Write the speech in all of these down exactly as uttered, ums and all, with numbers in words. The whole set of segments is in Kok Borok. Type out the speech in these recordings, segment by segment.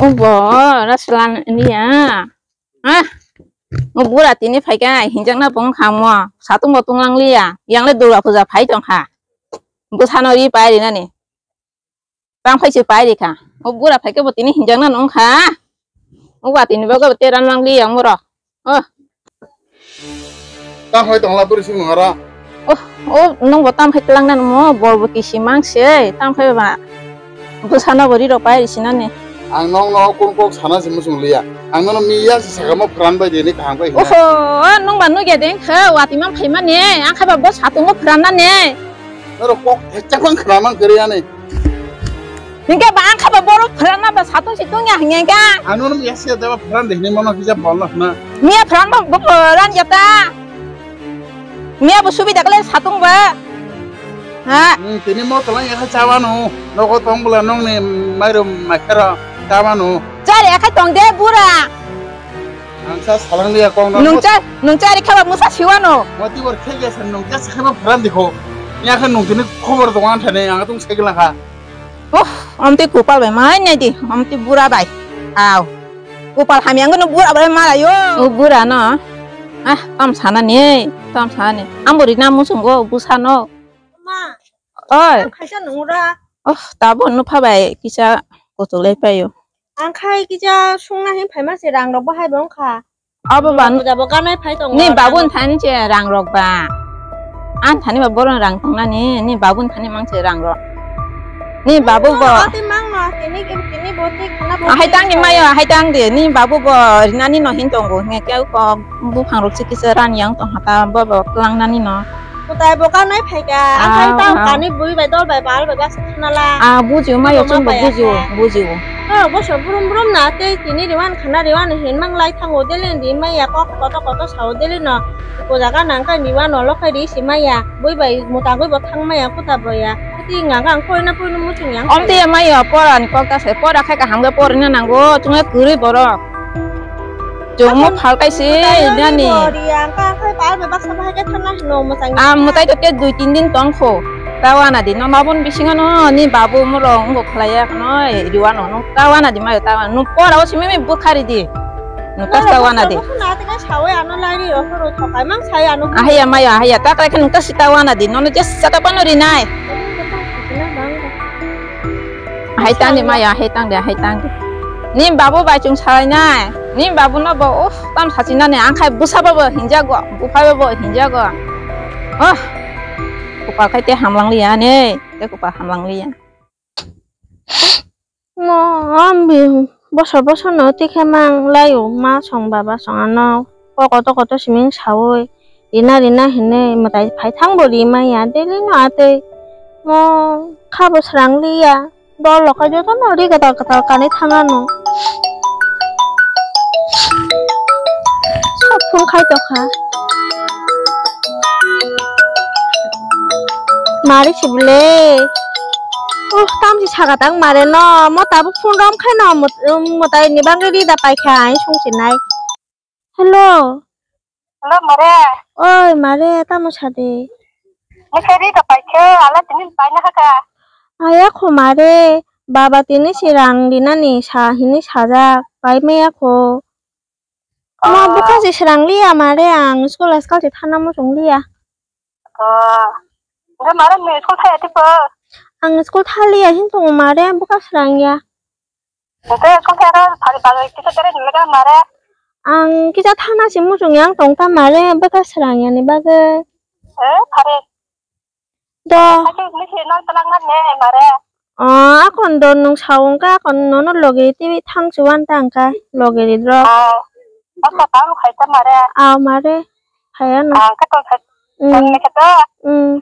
Obo, raslan niya. Ah, o bura tini phaikha, hinjakna bong kha mo. Satung bo tunglang liya. Yang le Durga puja phai tong kha. Bwsano ri pai rinani. Tang phai se pai ri kha. O bura phaikha bo tini hinjakna nung kha. O watini bagwi bo teran mang liya moro. Oh. Tang phai tongla bwrwi sung nungara. Oh, oh, nung bo tang phai tlang na mo, bor bo kisi mang se, tang phai ba. Bwsano bo ri rok pai ri sinani. Ang nong no kun kok sana se muchung liya. Ang nono miya se saka mo pran bai de ni kaham bai hina. Oho, nung ba nugya de khe, wati mang phai mani, ang kha ba bo satung bo pran na ne. Norok kok thekchak phang khna mang kwrwi ani. Hinkhe ba ang kha ba borok phrana ba satung situng ya hinkhe. Ano nung ya sia daba phran de hinwi mano kisa bolno hna. Miya phran ba bo ran ya ta. Miya bo subi dakle satung ba. Ha. Hmm, tini mo tala ya kha chawano. Nogo tong bula nong ni mairum makhero chawano. Chari akhai tong de bura. Ang sa salang liya kong na. Nung cha, nung chari khaba musa siwano. Mati bor khege san nung cha khaba pharan dikho. Ya khan nung tini khobor dong an thane ang tung segla kha. Oh, omti kupal bai mai nai di, omti bura bai. Aw. Kupal hamyang no bura bai mara yo. O bura no. Ah, tam sana ni, tam sana ni. Ambori na musung go busa no. Ma. Oi. Ang khaisa nungra. Oh, tabuk nupha bai kisa kuchuk lai paio. Ang khai kisa sungna hin phaima se rang rok bo hai bo wngkha. Abo ba Durga puja bo ganai phai tongo, ni rang babun rok. Thani se rang rok ba. Ang thani ba boron rang tongnani, ni babun thani mang se rang rok. Ni babu bo. Ati mang no, tini, tini bo te khana bo. Ahai te tang ni so. Mayo, ahai tang de, ni babu bo rinani no hin tongo, hinga kya ko buphang rok se kisa ran yang tong hata bo bo klang nani no. Kutai bo kanai phaikha, ang khai tang kani bui bai dol bai bal bai bas khanala. Ah, bujiu mayo chwng bo bujiu, bujiu. Norok boso brum brum na tei tini riwan khana riwan hin mang lai thango delen di maya kok koto koto sao delen no. Ko jaga nang kai miwa no lokai ri si maya, bui bai mutagwi bo thang maya kuta boya. Kuting ang koi na pui no muchung yang. Om te mayo pora ni kok ta se pora khai kaham ge pori na nango, chwng kwrwi borok. Chwngno phalkai se nani. Ah, mwtai to te dui tin din tong kho. Tawana di no mabon bisingo no ni babu moro ngo khlaiya no riwa no no tawana di mayo tawana no pora o simi mi bukhari di. No tas tawana di. Ahaya mayo ahaya ta khlai khe no tas tawana di no no jesa ta pano rinai. Hai tang di maya, hai tang di, hai tang di. Ni babu bai chung salai nai. Ni babu no bo, uff, tam sachi nani, ang khai bwsa bo bo hinjago, buphai bo bo hinjago. Oh, kupal khai te hamlang liya ne, te kupal hamlang liya. Mo, ambi, boso boso no tikhe mang layo, ma song baba song ano, koko toko to siming sawi. Rina rina hinwi mwtai phai thang bo ri maya daily no atwi mo kha bo srang liya dol rok joto no ri kwtal kwtal kanwi thang ano. Sok phone khai tokha. Mari sibole. Oh, tamsi saka tang mare no mo tabuk phone rom khai no mwtai ni bangwi ri da paikha ai sung sinai. Hello. Hello, mare. Oi, mare, tamo sadi? Ni seri to paikhe, ala tini paina haka. Aya kho mare, baba tini sirang dinani sa hini sajak, pai maya kho. Ma bukha si sirang liya mare, ang school askal si thana muchung liya. Oh. Nge mare ni school thaya tipo? Ang school thaliya hin tongo mare, bukha sirang ya. Nte kung khe aro phari bagwi kisa tere nini lega mare. Ang kisa thana si muchung yang tong ta mare bwkha srang yani bagwi. Eh, phari. Do. Hati nisi nang talak na ne mare. Oh, akon do nung saung ka akon nono loge ti thang chuan tang ka loge ri dro. Oh. Asa tang khai ta mare. Ah, mare. Hai ano. Ah, ka tong khai. Mm. Tong ne kata. Mm.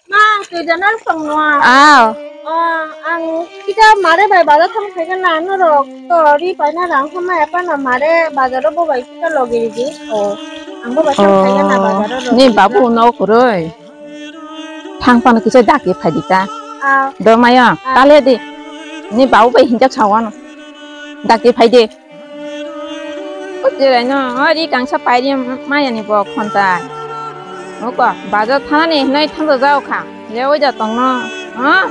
Ma, twi jana song no. Aw. Ah, ang kita mare bai bazar thang phai gana norok to ri paina rang kha maya pana mare bazar bo bai kita logi rigi. Oh. Ang bo bai thang phai gana bazar ro. Ni babu no kuroi. Thang pano kisa daki phai di ta. Aw. Do maya, tale di. Ni babu bai hinjak sawano. Daki phai di. O jirai no, o ri kangsa pairi maya ni bo khontai. Oko, bazar thani hinoi thangsa jao kha. Je o ja tong no, ha?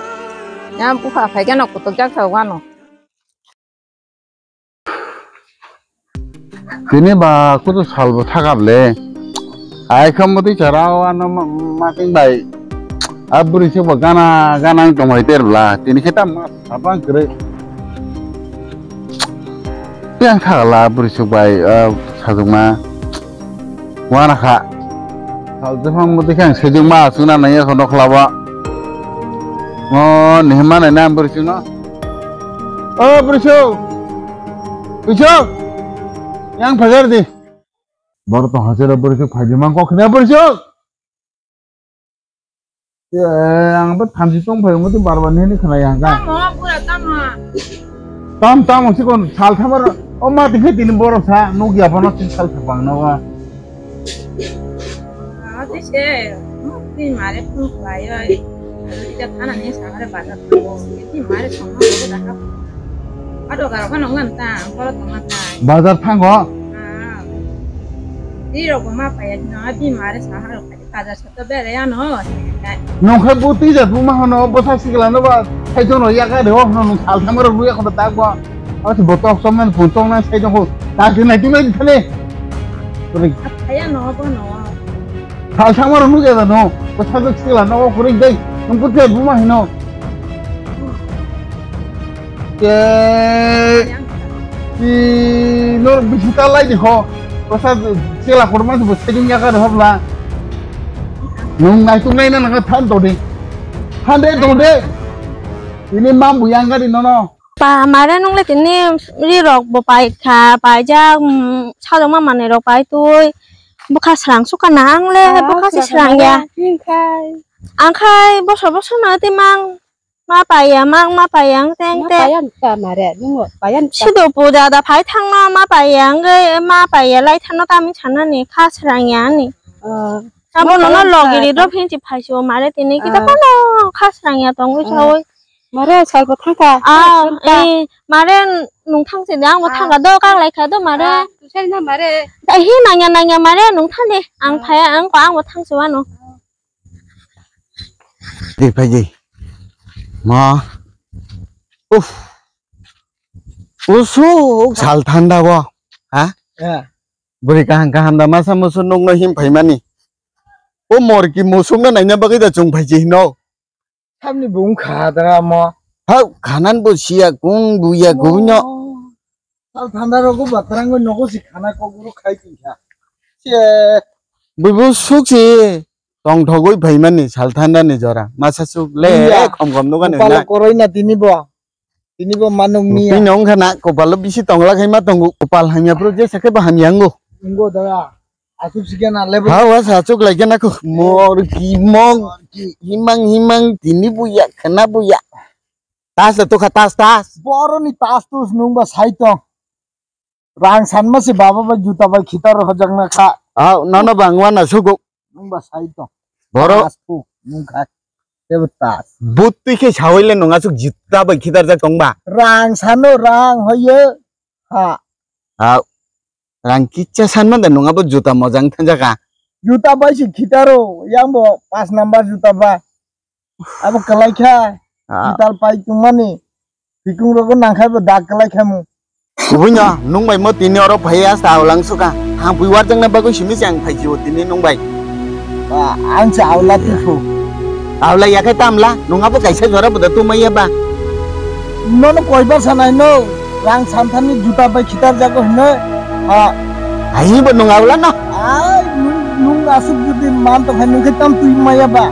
Ya bupha phai gano kutuk jak sa wano. Tini ba kutu salbo thakable. Ai khambo twi chara o ano ma-, mating bai. A bwrwi se bo gana gana ang tongbai ter bla. Tini khe ta ma sabang kwrwi. Tei ang thakala bwrwi se bai, ah, sajwkma. Wana kha. Sal jephang bo twi khe ang sejwkma aswkna nai ekho nokhlabo. O, nihima nai na bwrwi se no. O, bwrwi se. Bwrwi se. Yang phajar di. Boro tong hachero bwrwi se phai di mang kok khna bwrwi se. Eh, ang bo thamchi tong phai, ang bo bar bar nini khna yang ka. Tamo, pura tamo. Tam, tam, si kon sal thamar, o ma tikhe tini borok sa, nuk ya bono si sal thapang no. Ah, tei se, tei mare phone khlai oi. Ita thana ni sahare bazar thango. Tei mare songma ko da ha. Ado garo ka nong ta, ang koro tongma ta. Bazar thango? Ah. Tei rok ma pa ya, na, tei mare sahare. Bazar sa to berai ano. Nongkhe bo twi jat buma hano bwsa sikla no ba saito no yaga de hok no nung sal thangma rok nuya kono tak bo. Abo se bo tok som nan phun tong nan saito ko tak de nai tu nai thale. Kore. Athaya no bo no. Sal thangma rok nuya da no. Bwsa jat sikla no kore dei. Nung bo twi jat buma hino. Ke, i, norok bisi ta lai di ho. Bwsa chela kotorma se bo setting ya ka de hobla. Nung naituk nai na nang than to de. Than de to de. Ini mam bu yang gari nono. Pa mare nung le tini ri rok bo pai kha, pai ja, mm, sajok ma manwi rok pai tui. Bwkha srang sukha na ang le, ah, bwkha se srang ya. Ang khai. Ang khai bosor bosor ma ti mang. Ma paiya mang, ma paiya ang teng te. Ma paiya ang ta mare, nungo paiya ang ta. Sido puja da phai thangma ma paiya ang ge, ma paiya lai thangno tamni sanani kha srang ya ani. Oh. Abo ma nono paiya ang logiri ta. Do phinchi phai si o mare tini kita. Ah. Kono kha srang ya tongwi. Ah. Sawi. Mare salbo thangkha. Ah, eh, mare nung thangsi de ang bo thangkha do kak lai kha do mare. Ah, tusai na mare. Da hi nangya nangya mare nung thani ang phai ang ko ang bo thangsi wano. Di phai di. Ma. Uf. Usuk sal thanda bo. Ha? Ya. Bwrwi kaham kaham da masa musu nungno him phaimani. O morki musukno naina bagwi da chwng phai si hino. Tamni bo wngkha da mo. Hau, khanan bo siya kung buya kubunyo. Sal thanda rogo batarang nogo si khana kok ro khai tongkha. Se. Buibu suk si. Tongthogwi phaimani sal thandani jora. Masa suk le khom khom nugani na. Kopalo koroi na tini bo. Tini bo manung niya. Bini wngkha na kopalo bisi tongla khai ma tongo. Kopal hamya bro jesa khe bo hamya wngo. Wngo da. Asuk sikhe na lebo. Hawa sa asuk lai khe na ko. Mor ki mong. Himang himang tini buya khana buya. Tas le tukha tas tas. Boroni tas tus nungba sai tong. Rang sanma se baba bai juta bai khitar rok hojakna kha. Au, nono bangma na sugo. Nungba sai tong. Boro. Tas tu nungkha. Tebo tas. Butwi khe sawile nung asuk juta bai khitar jak tongba. Rang sano rang hoye. Ha. Au. Rang kicha sanma da nung abo juta mojang thanjaka. Juta bai se khitaro, yang bo pas number juta ba. Abo kalai kha. Ah. Tal pai tongmani. Bikung rogo nangkhai bo dak kalai khamu. Kubui no, nung bai mo tini oro phai ya sa aulang suka. Hang pui warjak na bagwi simi se ang phai jibo tini nung bai. Ba, ang se aula tu phu. Aula ya khai tamla, nung abo kaisa jora bo da tu maya ba. Nono koi ba sanai no, rang santhani juta bai khitar jago hino. Ha. Ai bo nung aula no. Ai, nung, nung asuk judi man to khai nung khai tam tui maya ba.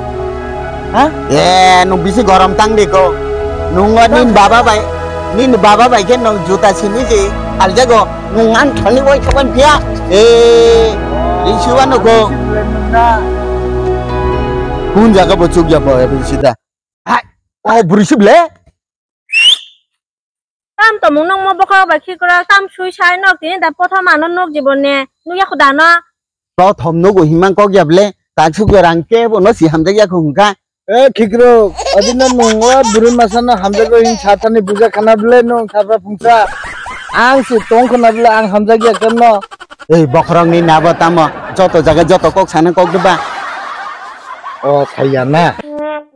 Ha? Eh, nung bisi gorom tang de ko. Nung o nini baba bai, nini baba bai khe nung juta simi je aljago. Nung ang thani oi thaban pia. Eh, ri siwa no ko. Kun jaga bo chuk ya bo ya bisi da. Hai, o buri sib le. Tam tomung nokmo bokhorok bai khikrok, tam sui sai nok tini da pothom ano nok jibon ne, nukya kho da no. Pothom nogo himang kok ya ble, tak suk ya rang ke bo no si hamjak ya kho hwnkha. E khikrok, adino nung o buri masa no hamjak o hin satani buja khana ble nung satra phungsa. Ang si tong khana ble ang hamjak ya khe no. Ei bokhorok ni nabo tamo, joto jaga joto kok sana kok de ba. O saya na.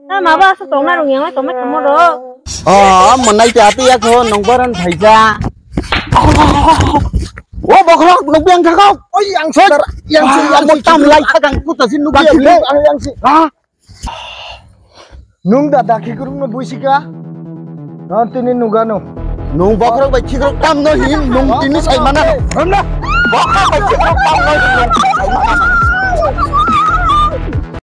Tamo abo aswk tongna rung yang lai tongmai tongmo rok. O, monai te ati ya kho, nung boron phaija. O bokhorok, nukbi ang thakau. Oi, yang sir, yang sir, yang sir, tam lai thakang, kuta si nukbi ang. Yang sir. Ha? Nung da dakhi kurung no buisika? Non tini nugano. Nung bokhorok bai khikrok tam no hin, nung tini sai mana. Bokhorok bai khikrok tam no hin, nung tini sai mana.